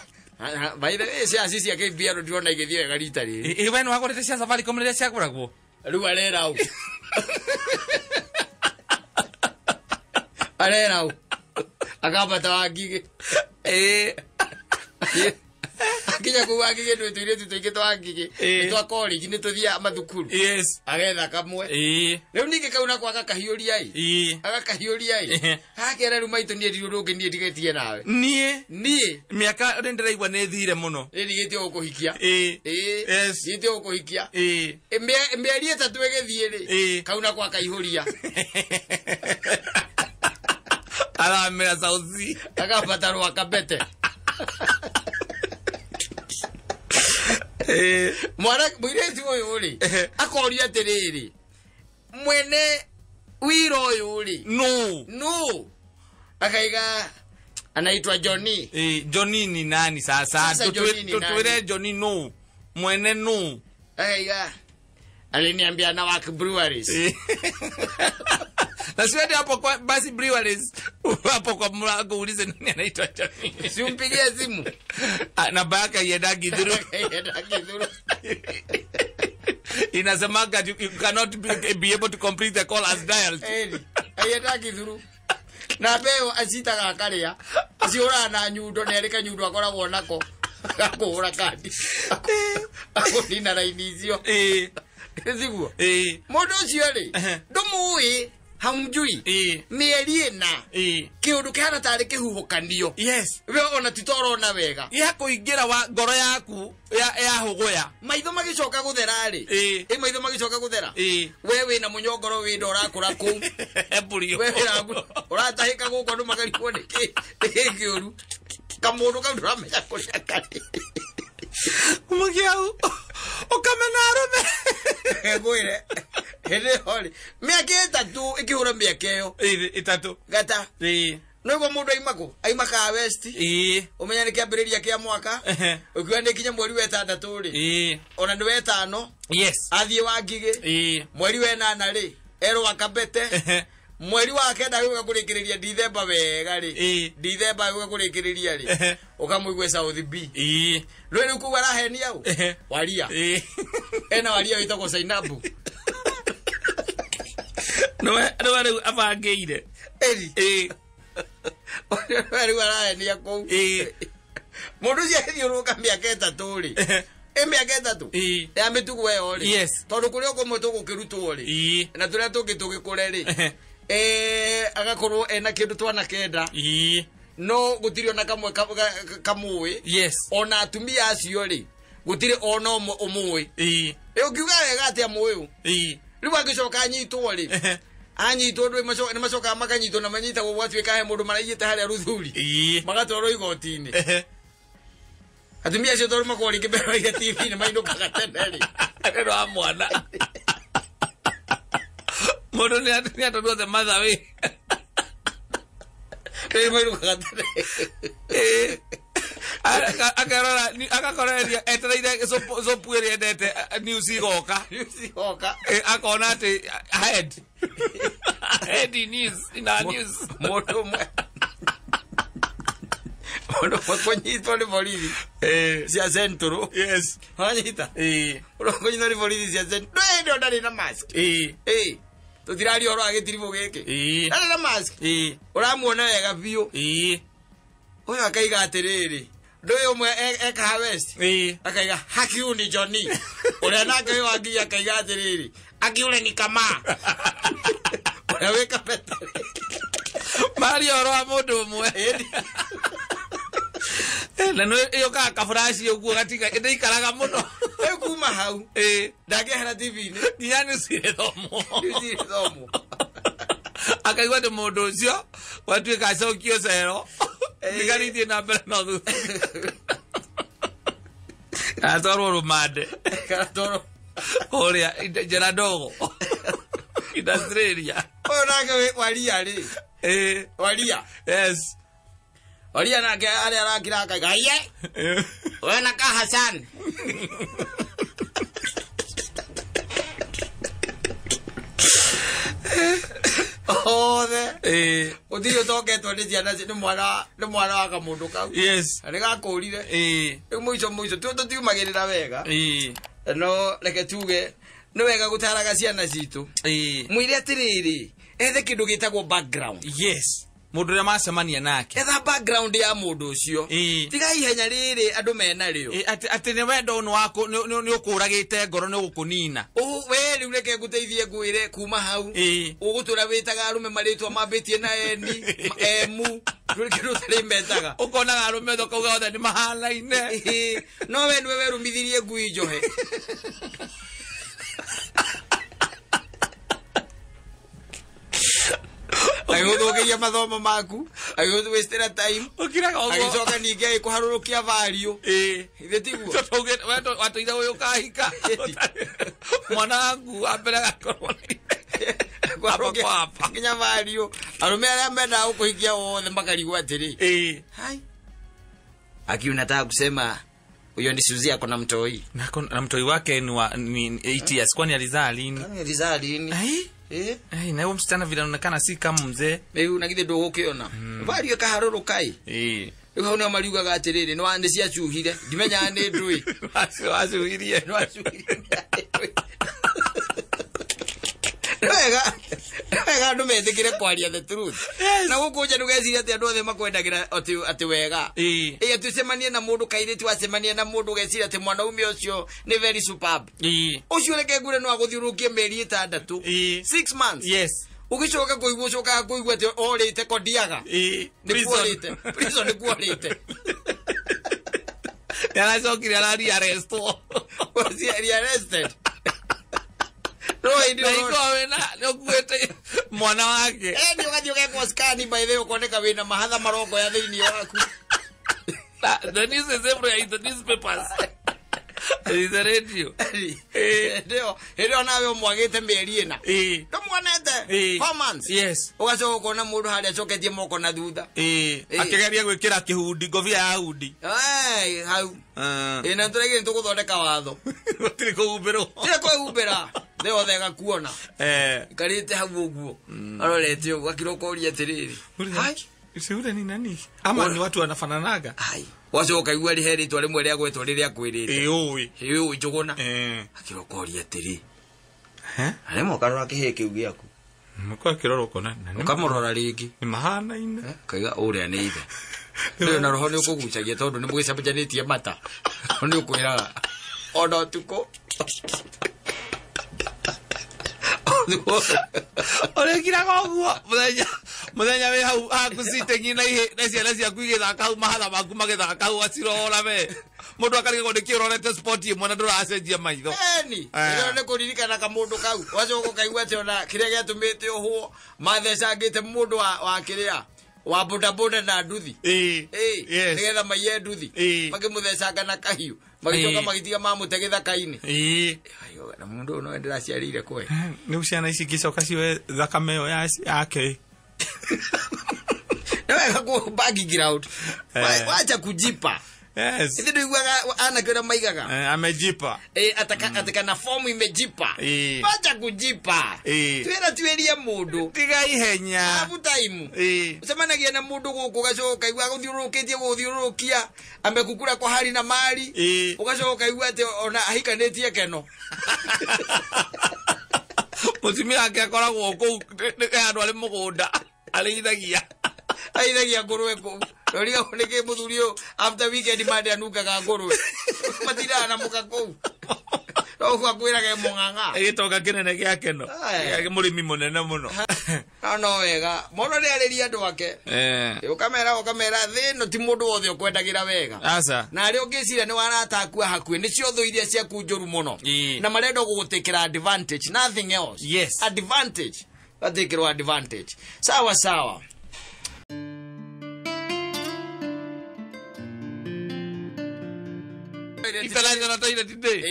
Speaker 3: by the way cia cia KBR ndĩrona igĩthiĩ wega rita rĩrĩ.
Speaker 2: Ĩĩ, we nĩwagũrĩte cia Safaricom rĩrĩa ciagũragwo?
Speaker 3: Rĩu arera ũ? Arera ũ? Akambata Wangigĩ.
Speaker 2: Ĩĩ.
Speaker 3: Akinya kũu Wangigĩ nĩ tũirĩtu tũingĩ twa Wangigĩ.
Speaker 2: Ĩĩ.
Speaker 3: Nĩ twa college nĩ tũthiaga mathukuru.
Speaker 2: Yes.
Speaker 3: Agetha kamwe.
Speaker 2: Ĩĩ.
Speaker 3: Rĩu ningĩ kau nako agakahiũria ĩ.
Speaker 2: Ĩĩ.
Speaker 3: Agakahiũria ĩ.
Speaker 2: Ehe.
Speaker 3: Akera rĩu maitũ niĩ ndirĩ ũndũ ũngĩ niĩ ndigĩtie nawe.
Speaker 2: Niĩ
Speaker 3: Niĩ
Speaker 2: mĩaka nĩ ndĩraigua nĩ thire mũno.
Speaker 3: nĩ ndigĩtie gũkũhikia.
Speaker 2: Ĩĩ.
Speaker 3: Ĩĩ.
Speaker 2: Yes.
Speaker 3: Ndigĩtie gũkũhikia.
Speaker 2: Ĩĩ.
Speaker 3: Mĩeri ĩtatũ ĩgĩthiĩ rĩ.
Speaker 2: Ĩĩ.
Speaker 3: Kau nako akaihũria.
Speaker 2: Aramĩra South C.
Speaker 3: Akambata Rwakabete.
Speaker 2: Ĩĩ.
Speaker 3: Mwana mũirĩtu ũyũ rĩ
Speaker 2: Ehe.
Speaker 3: akoria atĩrĩrĩ mwene wira ũyũ rĩ
Speaker 2: Nũ?
Speaker 3: nũ akaiga anaitwa Johnny.
Speaker 2: Ĩĩ, Johnny ni nani sasa?
Speaker 3: Sasa Johnny ni
Speaker 2: Tutwĩre
Speaker 3: nani?
Speaker 2: Johnny nũ? Mwene nũ?
Speaker 3: Akaiga aliniambia na work breweries.
Speaker 2: Ĩĩ. Na siwende hapo kwa basi breweries hapo kwa mlango uulize nani anaitwa Johnny.
Speaker 3: Simpigie simu.
Speaker 2: Namba yake haiendagi through.
Speaker 3: Haiendagi through.
Speaker 2: Inasemaga you cannot be able to complete the call as dialed.
Speaker 3: Ĩni, haiendagi through. Na mbeo acitaga akarĩa. Aciũraga na nyundo na erĩ kanyundo akoragwo nako. Agakũhũra kandi. Akũnina raini icio. Thiguo. Mũndũ ũcio rĩ, ndũmũĩ, hamjui. Mĩeri ĩna. Kĩũndũ kĩhana tarĩ kĩhuhũkanio.
Speaker 2: Yes.
Speaker 3: We ona ti torona wega.
Speaker 2: Ya kũingĩra wa ngoro yaku ya hũgũya.
Speaker 3: Maitho magĩcoka gũthera rĩ. Ĩ maitho magĩcoka gũthera. We wĩna mũnyongoro wĩ ndo ũrakũra kũu.
Speaker 2: Embryo.
Speaker 3: We ũratahĩka gũkũ andũ makarigwo nĩkĩ kĩũru. Kamũndũ kau ndũramenya kũrĩa karĩ.
Speaker 2: Mũgĩau. Ũkamena arũme.
Speaker 3: Ngwĩre. Hĩndĩ ĩyo rĩ, mĩaka ĩtatũ ĩkĩhũra mĩaka ĩyo.
Speaker 2: Ĩtatũ.
Speaker 3: Gata. Noguo mũndũ aima kũ? Aima Kaa West. Ũmenya nĩ kĩambĩrĩria kĩa mwaka. Ũkiuga nĩ kinya mweri wa ĩtandatũ rĩ. Ona nĩ wa ĩtano.
Speaker 2: Yes.
Speaker 3: Athiĩ wa Ngigĩ. Mweri wa ĩnana rĩ, erwo Akabete. Mweri wa kenda gũka kũrĩkĩrĩria Dithemba wega rĩ. Dithemba gũka kũrĩkĩrĩria rĩ. Ũkamũigue South B. Rĩu rĩu kũu arahenia ũ? Waria. Ena waria wĩtagwo Zainabu.
Speaker 2: Nĩwe rĩu abangĩire.
Speaker 3: Ĩri. Nĩwe rĩu arahenia kũu. Mũndũ ũcio agĩthiũrũrũka mĩaka ĩtatũ rĩ. Ĩ mĩaka ĩtatũ? Ya mĩtugo ĩyo rĩ.
Speaker 2: Yes.
Speaker 3: Tondũ kũrĩa kũmwe tũgũkĩrutwo rĩ. Na tũrĩa tũngĩ tũgĩkũre rĩ. Agakorwo ena kĩndũ twana kenda. No gũtirĩ ona kamwe kamũĩ.
Speaker 2: Yes.
Speaker 3: Ona atumia acio rĩ, gũtirĩ ona ũmwe ũmũĩ. Ũngiuga wega atĩa mũĩ ũ? Rĩu angĩcoka anyitwo rĩ. Anyitwo ndũ nĩ macokaga makanyitwo na manyitagwo gwatuĩka he mũndũ maraiyĩte harĩa Ruthuri. Magatwarwo igoti-inĩ. Atumia acio tondũ makoragwo rĩngĩ meroreire TV-inĩ mainũkaga tene rĩ.
Speaker 2: Rĩrĩ wa mwana. Mũndũ nĩ atwarwo the mother way.
Speaker 3: Rĩrĩ mainũkaga tene.
Speaker 2: Akarora agakoreria etereire sopu ĩrĩa endete news igoka.
Speaker 3: News igoka.
Speaker 2: Akona atĩ head. Head news ina news.
Speaker 3: Mũndũ ũmwe. Mũndũ ũmwe kũnyitwo nĩ borithi. Cia Central.
Speaker 2: Yes.
Speaker 3: Wanyita? Mũndũ ũmwe kũnyitwo nĩ borithi cia Central. Ndũ ndarĩ na mask. Tũtiraria ũhoro wa gĩtiribũ gĩkĩ. Ndarĩ na mask. Ũramuona wega biũ. Ũyũ akaiga atĩrĩrĩ. Ndũyũ ũmwe eka West. Akaiga hakiu ni Johnny. Ũrĩa nake ũyũ wa Ngigĩ akaiga atĩrĩrĩ. Akiure ni kama. Ũrĩa wĩ Kabete.
Speaker 2: Maria ũhoro wa mũndũ ũmwe. Na nĩ ĩũkaga kaburaci ũguo gatiga ndĩikaraga mũno.
Speaker 3: Rĩu kuma hau. Ndangĩehera TV-inĩ.
Speaker 2: Nginya news ĩthomwo.
Speaker 3: News ĩthomwo.
Speaker 2: Akaigua atĩ mũndũ ũcio watuĩka acokio cero. Thigari ithiĩ na mbere na thutha. Atwarwo rũmande.
Speaker 3: Atwarwo
Speaker 2: kũrĩa njĩra ndogo. Industrial.
Speaker 3: Ũyũ nake waria rĩ. Waria.
Speaker 2: Yes.
Speaker 3: Waria nake arĩa arakira akaiga haiye. Ũyũ naka Hassan. Othe. Gũtirĩ ũtoketwo nĩ ciana nĩ mwana wa kamũndũ kau.
Speaker 2: Yes.
Speaker 3: Na nĩgakũrire. Rĩu mũico mũico tũtiumagĩrĩra wega. No reke tuge nĩ wega gũtaraga ciana citũ. Mwĩre atĩrĩrĩ, ethe kĩndũ gĩtagwo background.
Speaker 2: Yes. Mũndũ ũrĩa macemania nake.
Speaker 3: Etha background ya mũndũ ũcio. Tiga ihenya rĩrĩ andũ mena rĩo.
Speaker 2: Atĩ nĩ wendo nĩ ũkũragĩte ngoro nĩ ũgũkũnina.
Speaker 3: We rĩu reke ngũteithie ngwĩre kuma hau. Ũgũtũra wĩtaga arũme marĩtwa mambĩtie na eni, emu, ndũrĩ kĩndũ ũtarĩ metaga.
Speaker 2: Ũkonaga arũme othe ũkauga othe nĩ mahanaine.
Speaker 3: No we nĩwe werumithirie ngui njohe. Agĩgũthũkĩria mathomo maku, agĩgũwastĩra time.
Speaker 2: Ũkiraga ũguo.
Speaker 3: Agĩcoka ningĩ agĩkũharũrũkia value. Ithe tiguo?
Speaker 2: Tondũ watũire ũyũ ũkahika. Mwana waku wa mbere agakorwo
Speaker 3: Kũharũrũkia nginya value. Arũme arĩa mendaga gũkũhikia othe makarigwo atĩrĩ. Hai. Aki unataka kusema huyo ni Suzy ako na mtoi.
Speaker 2: Na mtoi wake ni 8 years. Kwani alizaa lini?
Speaker 3: Kwani alizaa lini?
Speaker 2: Ai. Na huyo msichana vile anaonekana si kama mzee.
Speaker 3: Rĩu na githĩ ndũgũkĩona. Value ĩkaharũrũka ĩ. Rĩu hau nĩho mariugaga atĩrĩrĩ, nĩ ciacuhire. Ndimenyaga nĩ ndũĩ.
Speaker 2: Wacuhirie.
Speaker 3: Nĩ wacuhirie. Nĩ wega. Wega andũ metĩkĩre kwaria the truth. Na gũkũ nja ndũgeciria atĩ andũ othe makwendagĩra atĩ wega.
Speaker 2: Ĩĩ.
Speaker 3: Ĩ atĩ ũcemanie na mũndũ kairĩtu acemanie na mũndũ ũgeciria atĩ mwanaume ũcio nĩ very superb.
Speaker 2: Ĩĩ.
Speaker 3: Ũcio reke ngwĩre no agũthiũrũrũkie mĩeri 6.
Speaker 2: Ĩĩ.
Speaker 3: 6 months.
Speaker 2: Yes.
Speaker 3: Ũgĩcoka kũigua ũcokaga kũigua atĩ orĩte kondiaga.
Speaker 2: Ĩĩ.
Speaker 3: Nĩ kuorĩte. Prison nĩ kuorĩte.
Speaker 2: Nĩaracokire arari-arrestwo.
Speaker 3: Was he rearrested? No hĩndĩ
Speaker 2: Na
Speaker 3: ĩyo
Speaker 2: ikorwo wĩna nĩũkuĩte mwana wake.
Speaker 3: Ĩni ũgathiĩ ũgekwo scan by the way ũkoneka wĩna mahatha marongoya thĩinĩ waku.
Speaker 2: The news is everywhere in the newspapers. In the radio.
Speaker 3: Hĩndĩ ĩyo nawe ũmwagĩte mĩeri 4.
Speaker 2: Ĩĩ.
Speaker 3: Ndũmuonete?
Speaker 2: Ĩĩ.
Speaker 3: 4 months.
Speaker 2: Yes.
Speaker 3: Ũgacoka ũkona mũndũ harĩa acoketie moko na thutha.
Speaker 2: Ĩĩ.
Speaker 3: Ĩĩ.
Speaker 2: Akĩgeria gwĩkĩra kĩhundi ngobia ya hundi.
Speaker 3: Ai, hau. Ĩĩ na tũraigire nĩtũgũthondeka watho.
Speaker 2: Gũtirĩ kũhumbĩrwo.
Speaker 3: Tiga kwĩhumbĩra. Thĩ yothe ĩgakuona. Ikarĩte hau ũguo. Arorete ũguo akĩra ũkoria atĩrĩrĩ. Hai.
Speaker 2: Ule ni nani? Ama ni watu wanafananaga?
Speaker 3: Ai. Wacoka ũkaigua rĩhe rĩtwa rĩmwe rĩa gwetwo rĩrĩa akwĩrĩte.
Speaker 2: Ĩĩ ũĩ.
Speaker 3: Ĩĩ ũĩ Njũgũna. Akĩra ũkoria atĩrĩ. Na rĩmwe ũkarora kĩhĩĩ kĩu gĩaku.
Speaker 2: Mũkwa akĩrora ũkona.
Speaker 3: Ũkamũrora rĩngĩ.
Speaker 2: Nĩ mahanaine.
Speaker 3: Ũkaiga ũrĩa nĩ ithe. Rĩu na roho nĩ ũkũgucagia tondũ nĩ mũgĩcembanĩtie mata. Nĩ ũkwĩraga. Ona ũtukũ.
Speaker 2: Ũrĩkiraga ũguo mũthenya wĩ hau haku sitting na na ciana ciaku igĩthaka hau mahatha maku magĩthaka hau acirora we. Mũndũ akarigagwo nĩkĩ ũrorete sport ĩmwe na ndũracenjia maitho.
Speaker 3: Eni, ĩyo nĩ kũririkana kamũndũ kau. Wacoka ũkaigua atĩ ona kĩrĩa gĩatũmĩte ũhwo mathecangĩte mũndũ wa kĩrĩa wa bodaboda na nduthi.
Speaker 2: Ĩĩ.
Speaker 3: Ĩĩ,
Speaker 2: Yes.
Speaker 3: nĩgetha maiye nduthi.
Speaker 2: Ĩĩ.
Speaker 3: Makĩmũthecanga na kahiũ. Magĩcoka magĩtiga mamũte gĩthaka-inĩ.
Speaker 2: Ĩĩ.
Speaker 3: Ayo, na mũndũ ũyũ no ndĩraciarĩire kwe.
Speaker 2: Rĩu ciana ici ingĩcoka cioe thakame ĩyo yake.
Speaker 3: Nĩ wega kũ background. Wacha kujipa.
Speaker 2: Yes.
Speaker 3: Ithe ndũiguaga anake ũrĩa maigaga.
Speaker 2: Amejipa.
Speaker 3: Ataka na fomu imejipa. Wacha kujipa. Twĩra twĩrie mũndũ.
Speaker 2: Tiga ihenya.
Speaker 3: Abu time. Ũcemanagia na mũndũ gũkũ ũgacoka ũkaigua agũthiũrũrũkĩtie gũthiũrũrũkia amekukura kwa hali na mali. Ũgacoka ũkaigua atĩ ona ahikanĩtie keno.
Speaker 2: Mũtumia wake akoragwo kũu handũ arĩ mũgũnda arĩithagia.
Speaker 3: Aithagia ngũrwe kũu. Ũrigagwo nĩkĩ mũthuri ũyũ after weekend mande anungaga ngũrwe. Matindaga na mũka kũu. No ũguo akwĩraga e mũng'ang'a.
Speaker 2: Gĩtonga kĩnene gĩa keno. Mũrĩmi mũnene mũno.
Speaker 3: No wega. Mũno nĩ arĩria andũ ake. Ũkamera thĩ ĩno ti mũndũ wothe ũkwendagĩra wega.
Speaker 2: Aca.
Speaker 3: Na arĩa ũngĩciria nĩ warata aku a hakuhĩ nĩcio thũ iria ciaku njũru mũno. Na marenda gũgũtĩkĩra advantage, nothing else.
Speaker 2: Yes.
Speaker 3: Advantage. Gatikĩrwo advantage. Sawa sawa.
Speaker 2: International Toilet Day.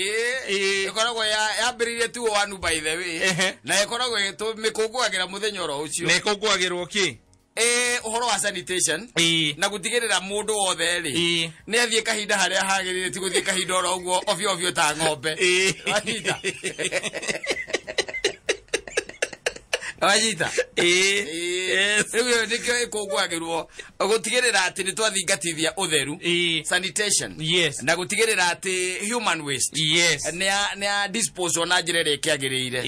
Speaker 3: Ĩkoragwo yambĩrĩirie 201 by the way. Na ĩkoragwo mĩkũngũagĩra mũthenya oro ũcio.
Speaker 2: Na ĩkũngũagĩrwo kĩ?
Speaker 3: Ũhoro wa sanitation. Na gũtigĩrĩra mũndũ wothe rĩ nĩ athiĩ kahinda harĩa hagĩrĩire, ti gũthiĩ kahinda oro ũguo ovyo ovyo ta ng'ombe. Wanyita? Wanyita? Rĩu ĩyo nĩkĩo ĩkũngũagĩrwo gũtigĩrĩra atĩ nĩ twathingatithia ũtheru, sanitation.
Speaker 2: Yes.
Speaker 3: Na gũtigĩrĩra atĩ human waste.
Speaker 2: Yes.
Speaker 3: Nĩ ya disposal na njĩra ĩrĩa ĩkĩagĩrĩire.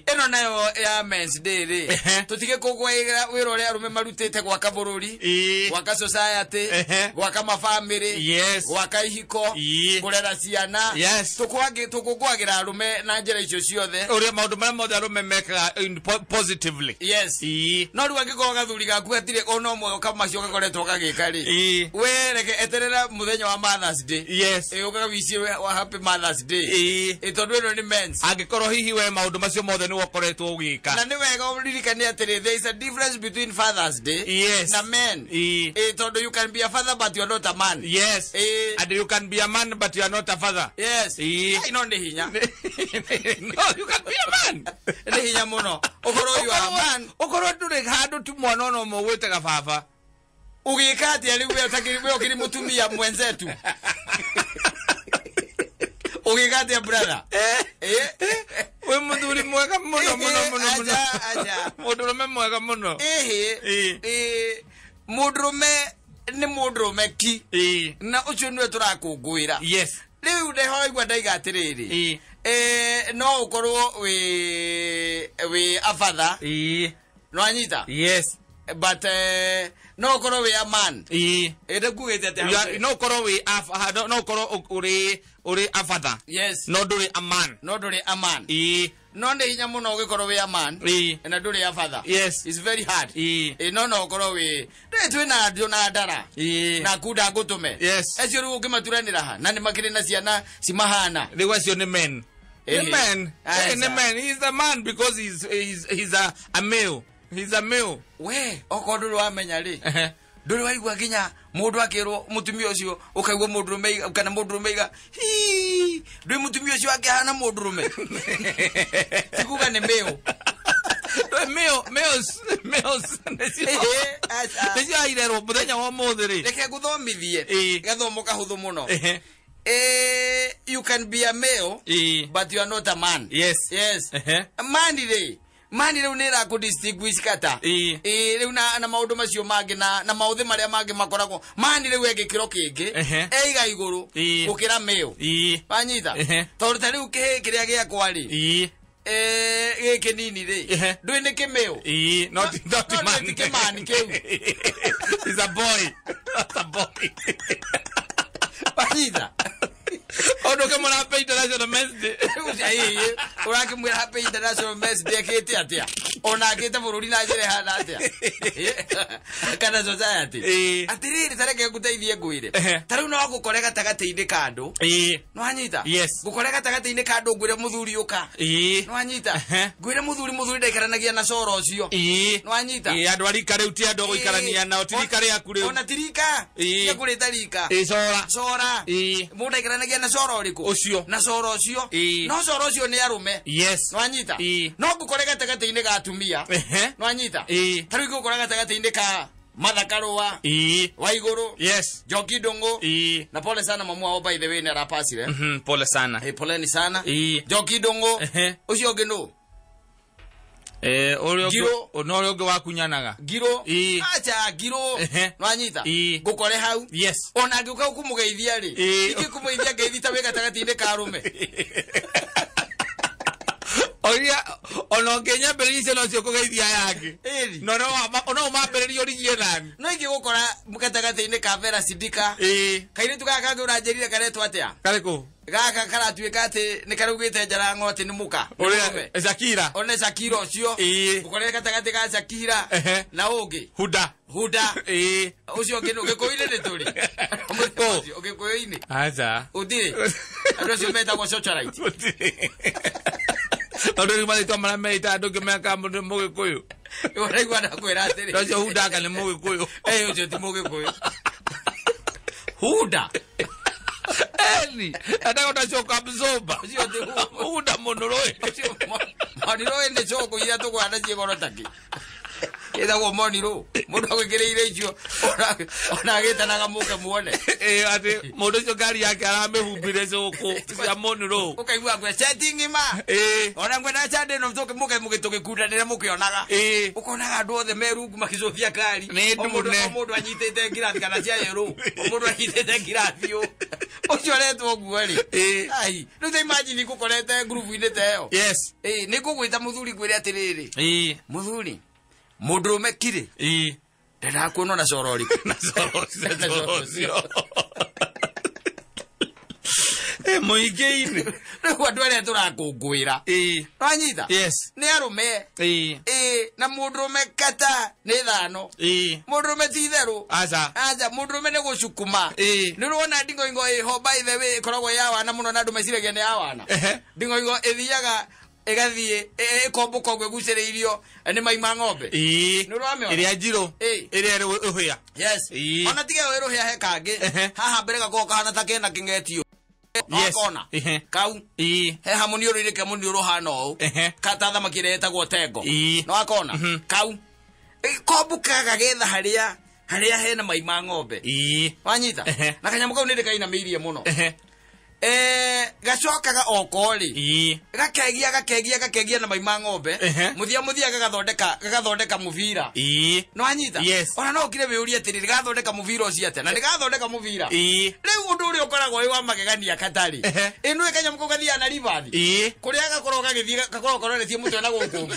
Speaker 3: Ĩno nayo ya Men's Day rĩ, tũtigĩkũngũagĩra wĩra ũrĩa arũme marutĩte gwaka bũrũri, gwaka society, gwaka mabamĩrĩ,
Speaker 2: Yes.
Speaker 3: gwaka ihiko, kũrera ciana.
Speaker 2: Yes.
Speaker 3: Tũkũngũagĩra arũme na njĩra icio ciothe.
Speaker 2: Ũrĩa maũndũ marĩa mothe arũme mekaga positively.
Speaker 3: Yes. No rĩu angĩkorwo gathuri gaku gatirĩ ona ũmwe kamacio gakoretwo gagĩka rĩ, we reke eterera mũthenya wa Mother's Day.
Speaker 2: Yes.
Speaker 3: Ũkawicie wa happy Mother's Day. Tondũ ĩno nĩ men's.
Speaker 2: Angĩkorwo hihi we maũndũ macio mothe nĩ wokoretwo ũgĩka.
Speaker 3: Na nĩ wega ũririkane atĩrĩ, there is a difference between Father's Day
Speaker 2: Yes.
Speaker 3: na men. Tondũ you can be a father but you are not a man.
Speaker 2: Yes. And you can be a man but you are not a father.
Speaker 3: Yes. Ai, no nĩ hinya.
Speaker 2: No, you can be a man.
Speaker 3: Nĩ hinya mũno. Ũkorwo you are a man.
Speaker 2: Ũkorwo ndũrĩ handũ tu mwana ona ũmwe ũgwĩtaga baba.
Speaker 3: Ũgĩka atĩa rĩu we ũkĩrĩ mũtumia mwenzetu? Ũgĩka atĩa brother?
Speaker 2: Wĩ mũthuri mwega mũno mũno mũno mũno.
Speaker 3: Aja.
Speaker 2: Mũndũrũme mwega mũno.
Speaker 3: Mũndũrũme nĩ mũndũrũme ki. Na ũcio nĩwe tũrakũngũĩra.
Speaker 2: Yes.
Speaker 3: Rĩu ndehoigua ndaiga atĩrĩrĩ. No ũkorwo wĩ a father. No anyita.
Speaker 2: Yes.
Speaker 3: But no korwo we a man.
Speaker 2: Ii.
Speaker 3: Ende kugite ati
Speaker 2: no korwo we a no korwo uri a father.
Speaker 3: Yes.
Speaker 2: No nduri a man.
Speaker 3: No nduri a man.
Speaker 2: Ii.
Speaker 3: No nĩ hinya mũno ũgĩkorwo wĩ a man.
Speaker 2: Ii.
Speaker 3: Na ndũrĩ a father.
Speaker 2: Yes.
Speaker 3: It's very hard.
Speaker 2: Ii.
Speaker 3: No no ũkorwo wĩ ndĩ twĩna andũ na ndara.
Speaker 2: Ii.
Speaker 3: Na kunda ngũtũme.
Speaker 2: Yes.
Speaker 3: Acio rĩu ũngĩmaturanĩra ha na nĩ makĩrĩ na ciana cimahana.
Speaker 2: Rĩu acio nĩ men. Nĩ men. Nĩ men. He's a man because he's a male. He's a male.
Speaker 3: We okorwo ndũrĩ wamenya rĩ. Ndũrĩ waigua nginya mũndũ akĩrwo mũtumia ũcio ũkaigua mũndũrũme kana mũndũrũme iga hii ndũĩ mũtumia ũcio akĩhana mũndũrũme. Tikuga nĩ male.
Speaker 2: Males males nĩcio airerwo mũthenya wa ũmũthĩ rĩ.
Speaker 3: Reke ngũthomithie gathomo kahũthũ mũno. You can be a male but you are not a man.
Speaker 2: Yes.
Speaker 3: Yes. Man rĩ mani rĩu nĩ ĩrakũ distinguish kata. Ĩĩ rĩu na maũndũ macio mangĩ na maũthĩ marĩa mangĩ makoragwo mani rĩu e gĩkĩro kĩngĩ eiga igũrũ gũkĩra male. Wanyita tondũ ta rĩu kĩhĩ kĩrĩa gĩakwa rĩ gĩkĩ nini rĩ ndũĩ nĩ kĩmale.
Speaker 2: Ĩĩ not man.
Speaker 3: Ti kĩmani kĩu.
Speaker 2: He's a boy. That's a boy.
Speaker 3: Wanyita
Speaker 2: Ondo kama Happy International Men's Day.
Speaker 3: Ũrakĩmwĩra Happy International Men's Day akĩte atĩa? Ona akĩte bũrũri na njĩra ĩhana atĩa? Kana society. Atĩrĩrĩ ta reke ngũteithie ngwĩre. Ta rĩu no ngũkore gatagatĩ-inĩ ka andũ. No wanyita?
Speaker 2: Yes.
Speaker 3: Ngũkore gatagatĩ-inĩ ka andũ ngwĩre mũthuri ũka. No wanyita? Ngwĩre mũthuri ndaikaranagia na coro ũcio. No wanyita?
Speaker 2: Andũ a rika rĩu ti andũ a gũikarania nao, ti rika rĩaku rĩu.
Speaker 3: Ona ti rika. Tia kũrĩta rika.
Speaker 2: Cora.
Speaker 3: Cora. Mũndũ aikaranagia na coro ũrĩkũ?
Speaker 2: Ũcio.
Speaker 3: Na coro ũcio. No coro ũcio nĩ arũme.
Speaker 2: Yes.
Speaker 3: No wanyita? No ngũkore gatagatĩ-inĩ ka atumia. No wanyita? Ta rĩu ngũkore gatagatĩ-inĩ ka Martha Karua. Waiguru.
Speaker 2: Yes.
Speaker 3: Njoki Ndung'u. Na pole sana mamu wao by the way nĩ arapacire.
Speaker 2: Pole sana.
Speaker 3: Poleni sana. Njoki Ndung'u. Ũcio ũngĩ nũ?
Speaker 2: Ũrĩa ũngĩ no ũrĩa ũngĩ wakunyanaga.
Speaker 3: Ngiro. Acha ngiro. No wanyita? Ngũkore hau.
Speaker 2: Yes.
Speaker 3: Ona ngĩũka kũmũgeithia rĩ. Ingĩkũmũgeithia ngeithi ta wĩ gatagatĩ-inĩ ka arũme.
Speaker 2: Oria ona ũngĩnyambĩrĩria ciana ũcio kũgeithia aya angĩ. No no ũmambĩrĩrie ũrigie nani.
Speaker 3: No ingĩgũkora gatagatĩ-inĩ ka Vera Sidika. Kairĩtu gaka kangĩ ũranjĩrire karetwo atĩa?
Speaker 2: Karĩkũ?
Speaker 3: Gaka karatuĩka atĩ nĩ karaugĩte Njarang'o atĩ nĩ mũka.
Speaker 2: Ũrĩa Shakira.
Speaker 3: One Shakira ũcio. Ngũkore gatagatĩ ka Shakira na ũngĩ.
Speaker 2: Huda.
Speaker 3: Huda. Ũcio ũngĩ nũ? Gĩkũyũ-inĩ nĩ tũrĩ. Gĩkũyũ-inĩ.
Speaker 2: Aca.
Speaker 3: Ũtirĩ. Andũ acio metagwo socialite.
Speaker 2: Tondũ rĩu marĩtwa marĩa meita andũ ngĩmenya kana mũndũ nĩ mũgĩkũyũ.
Speaker 3: Ũraigua ndakwĩra atĩrĩ.
Speaker 2: Ũcio Huda anga nĩ mũgĩkũyũ.
Speaker 3: Ũcio ti mũgĩkũyũ. Huda.
Speaker 2: Eni, ataka utachoka mzomba.
Speaker 3: Ũcio ti
Speaker 2: Huda mũnũrũĩ.
Speaker 3: Monirũĩ nĩ cũkũ iria tũgũra ciĩgoro takĩ. Ĩtagwo monirũ. Mũndũ agwĩkĩrĩire icio ona agĩtanaga mũke muone.
Speaker 2: Atĩ mũndũ ũcio ngari yake aramĩhumbire cũkũ cia monirũ.
Speaker 3: Ũkaigua ngwe ceti ng'ima. Ona ngwenda cande ĩno mũke mũgĩtũgĩkundanĩra mũkĩonaga. Ũkonaga andũ othe me rungu makĩcũthia ngari.
Speaker 2: Nĩ ndune.
Speaker 3: O mũndũ anyitĩte ngirathi kana cia yerũ. O mũndũ anyitĩte ngirathi ũ. Ũcio aretwo ũguo rĩ. Ai, rĩu ta imagine ngũkorete ngurubu-inĩ ta ĩyo.
Speaker 2: Yes.
Speaker 3: Nĩ ngũgwĩta mũthuri ngwĩre atĩrĩrĩ. Mũthuri. Mũndũrũme kirĩ. Ndĩrakuona na coro ũrĩkũ?
Speaker 2: Na coro ũcio. Mũingĩ-inĩ.
Speaker 3: Rĩu andũ arĩa tũrakũngũĩra. Wanyita?
Speaker 2: Yes.
Speaker 3: Nĩ arũme. Na mũndũrũme kata nĩ thano. Mũndũrũme ti itherũ.
Speaker 2: Aca.
Speaker 3: Aca, mũndũrũme nĩ gũcukuma. Nĩ ũrona ndingoingo ĩho by the way ĩkoragwo ya wana mũno na andũ meciragia nĩ ya wana. Ndingoingo ĩthiaga ĩgathiĩ ĩkombũka ũguo ĩgucĩrĩirio nĩ mai ma ng'ombe. Nĩ ũramĩona?
Speaker 2: Ĩrĩa njirũ. Ĩrĩa ĩrĩ rũhĩa.
Speaker 3: Yes. Ona tiga ĩyo ĩrũhĩa he kangĩ. Haha mbere gakoragwo kahana ta kena kĩng'etio.
Speaker 2: Yes.
Speaker 3: Wakona? Kau. He hamũniũrũ-inĩ ke mũniũrũ hana ũũ. Kata thamaki ĩrĩa ĩtagwo tengo. No wakona? Kau. Kombũkaga getha harĩa hena mai ma ng'ombe. Wanyita? Na kanyamũ kau nĩ ndĩkainamĩirie mũno. Gacokaga oko rĩ. Gakegia na mai ma ng'ombe. Mũthia gagathondeka mũbira. No wanyita?
Speaker 2: Yes.
Speaker 3: Ona no ũkire wĩũrie atĩrĩrĩ gathondeka mũbira ũcio atĩa? Na nĩgathondeka mũbira. Rĩu ũndũ ũrĩa ũkoragwo wĩ wa magegania katarĩ. Ĩ nĩũĩ kanyamũ kau gathiaga na ribathi. Kũrĩa gakoragwo gagĩthiĩ gakoragwo karoretie mũtwe na gũkũ.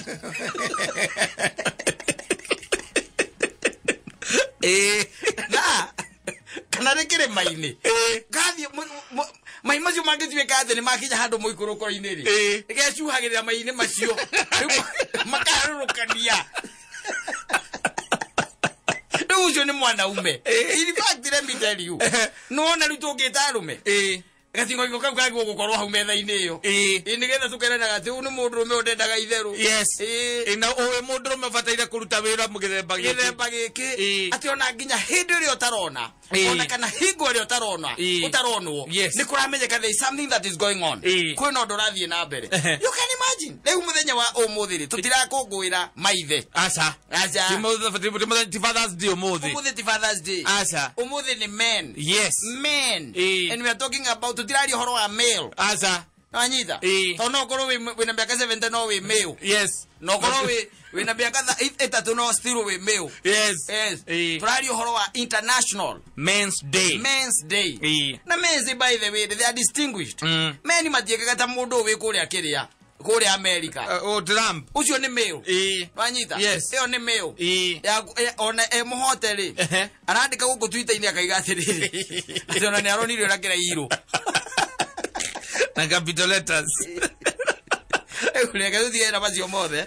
Speaker 3: Na kana rĩ kĩrĩma-inĩ gathiĩ mai macio mangĩtuĩka atĩ nĩ makinya handũ mũikũrũko-inĩ rĩ, gecuhagĩrĩra mai-inĩ macio. Rĩu makarũrũkania. Rĩu ũcio nĩ mwanaume. In fact, let me tell you, nĩwona rĩu tũngĩta arũme, gating'oing'o kau kagwo gũkorwo hau metha-inĩ ĩyo. Ĩ, nĩgetha tũkeranaga atĩ ũyũ nĩ mũndũrũme ũndendaga itherũ.
Speaker 2: Ĩ, na ũyũ mũndũrũme ũbataire kũruta wĩra mũgĩthemba gĩkĩ.
Speaker 3: Gĩthemba gĩkĩ. Atĩ ona nginya hĩndĩ ĩrĩa ũtarona, ona kana hingo ĩrĩa ũtarona, ũtaronwo, nĩ kũramenyeka there is something that is going on. Kwĩna ũndũ ũrathiĩ na mbere. You can imagine rĩu mũthenya wa ũmũthĩ rĩ, tũtirakũngũĩra maithe.
Speaker 2: Aca.
Speaker 3: Aca.
Speaker 2: Ti mũthenya, ti Father's Day ũmũthĩ.
Speaker 3: Ũmũthĩ ti Father's Day.
Speaker 2: Aca.
Speaker 3: Ũmũthĩ nĩ men. Men. And we are talking about, tũtiraria ũhoro wa male.
Speaker 2: Aca.
Speaker 3: Wanyita? Tondũ no ũkorwo wĩna mĩaka 70 no wĩ male. No ũkorwo wĩna mĩaka 3 no still wĩ male. Yes. Tũraria ũhoro wa International
Speaker 2: Men's Day.
Speaker 3: Men's Day. Na men's, by the way, they are distinguished. Men matiĩkaga ta mũndũ wĩ kũrĩa kĩrĩa kũrĩa America.
Speaker 2: Oh, Trump.
Speaker 3: Ũcio nĩ male. Wanyita? Ĩyo nĩ male. Ona e mũhote rĩ, arandĩka gũkũ Twitter-inĩ akaiga atĩrĩrĩ, atĩ ona nĩ aronire ũrĩa kĩrairũ.
Speaker 2: Na capital letters.
Speaker 3: Rĩu reke tũtige na macio mothe.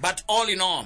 Speaker 3: But all in all,